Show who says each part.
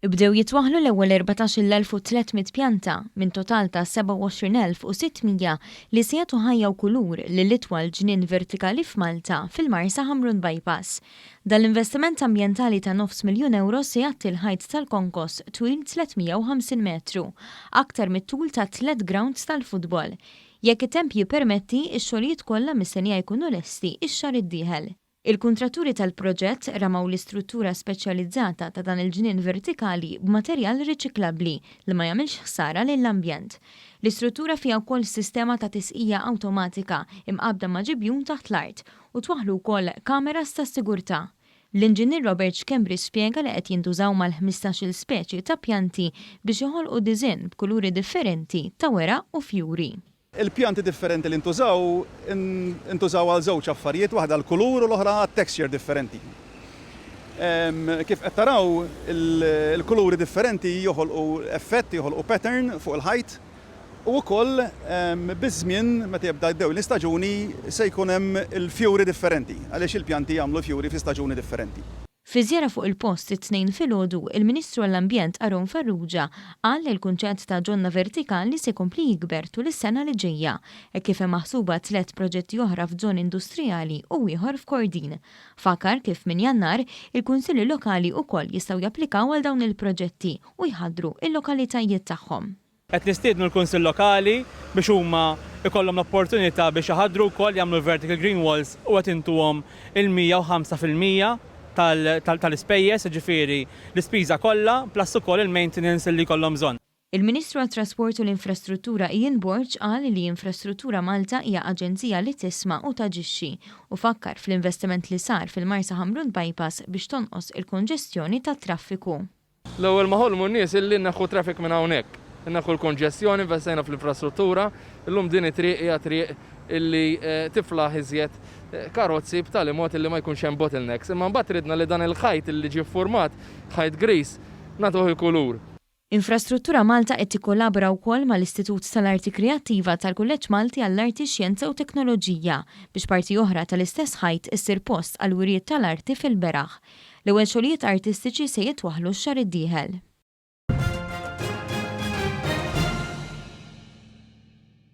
Speaker 1: Bdew jitwaħħlu l-ewwel 14,300 pjanta minn total ta' 27,600 li se jagħtu ħajja u kulur lill-itwal ġnien vertikali f'Malta fil-Marsa Ħamrun Bypass. Dan l-investiment ambjentali ta' nofs miljun ewro se jgħatti l-ħajt tal-konkos twil 350 metru, aktar mit-tul ta' tliet grawnds tal-futbol. Jekk it-temp jippermetti, ix-xogħlijiet kollha mistennija jkunu lesti x-xahar id-dieħel. Il-kuntratturi tal-proġett ramaw l-istruttura speċjalizzata ta' dan il-ġnien vertikali b'materjal riċiklabbli li ma jagħmilx ħsara lill-ambjent. L-istruttura fiha wkoll sistema ta' tisqija awtomatika imqabbda ma' ġibjun taħt l-art u twaħħlu wkoll kameras tas-sigurtà. L-Inġinier Robert Schembri spjega li qed jintużaw mal-15-il speċi ta' pjanti biex joħolqu disinn b'kuluri differenti ta' weraq u fjuri.
Speaker 2: Il-pjanti differenti li ntużaw, intużaw għal żewġ affarijiet, waħda għall-kulur u l-oħra għat-texture differenti. Kif qed taraw, il-kuluri differenti joħolqu effett, joħolqu pattern fuq il-ħajt u wkoll biż-żmien meta jibda jibdew l-istaġuni se jkun hemm il-fjuri differenti għaliex il-pjanti jagħmlu l-fjuri fi staġuni differenti.
Speaker 1: Fi żjara fuq il-post it-Tnejn filgħodu, il-Ministru għall-Ambjent Aaron Farrugia qal li l-kunċett ta' ġonna vertikali se jkompli jikber tul is-sena li ġejja, hekk kif hemm maħsuba tlett proġetti oħra f'żoni industrijali u ieħor f'Kordin. Fakkar kif minn Jannar, il-Kunsilli Lokali wkoll jistgħu japplikaw għal dawn il-proġetti u jħaddru l-lokalitajiet tagħhom.
Speaker 3: Qed nistiednu l-Kunsill Lokali biex huma jkollhom l-opportunità biex iħaddru wkoll jagħmlu l-vertical green walls u qed intuhom il-105% tal-ispejjeż, jiġifieri l-ispiża kollha plus ukoll il-maintenance li jkollhom bżonn.
Speaker 1: Il-Ministru għat-Trasport u l-Infrastruttura Ian Borg qal li Infrastruttura Malta hija aġenzija li tisma' u taġixxi u fakkar fl-investiment li sar fil-Marsa Ħamrun Bypass biex tonqos il-konġestjoni tat-traffiku.
Speaker 4: L-ewwel ma ħolmu n-nies illi nneħħu traffic minn hawnhekk. Inneħħu l-konġestjoni, investejna fl-infrastruttura, illum din it-triq hija triq illi tiflaħ iżjed karozzi b'tali mod illi ma jkunx hemm bottlenecks. Imma mbagħad ridna li dan il-ħajt illi ġie ffurmat, ħajt griż, nagħtuh il-kulur.
Speaker 1: Infrastruttura Malta qed tikkollabora wkoll mal-Istitut tal-Arti Kreattiva tal-Kulleġġ Malti għall-Arti, Xjenza u Teknoloġija biex parti oħra tal-istess ħajt issir post għall-wirjiet tal-arti fil-beraħ. L-ewwel xogħlijiet artistiċi se jitwaħħlu x-xahar id-dieħel.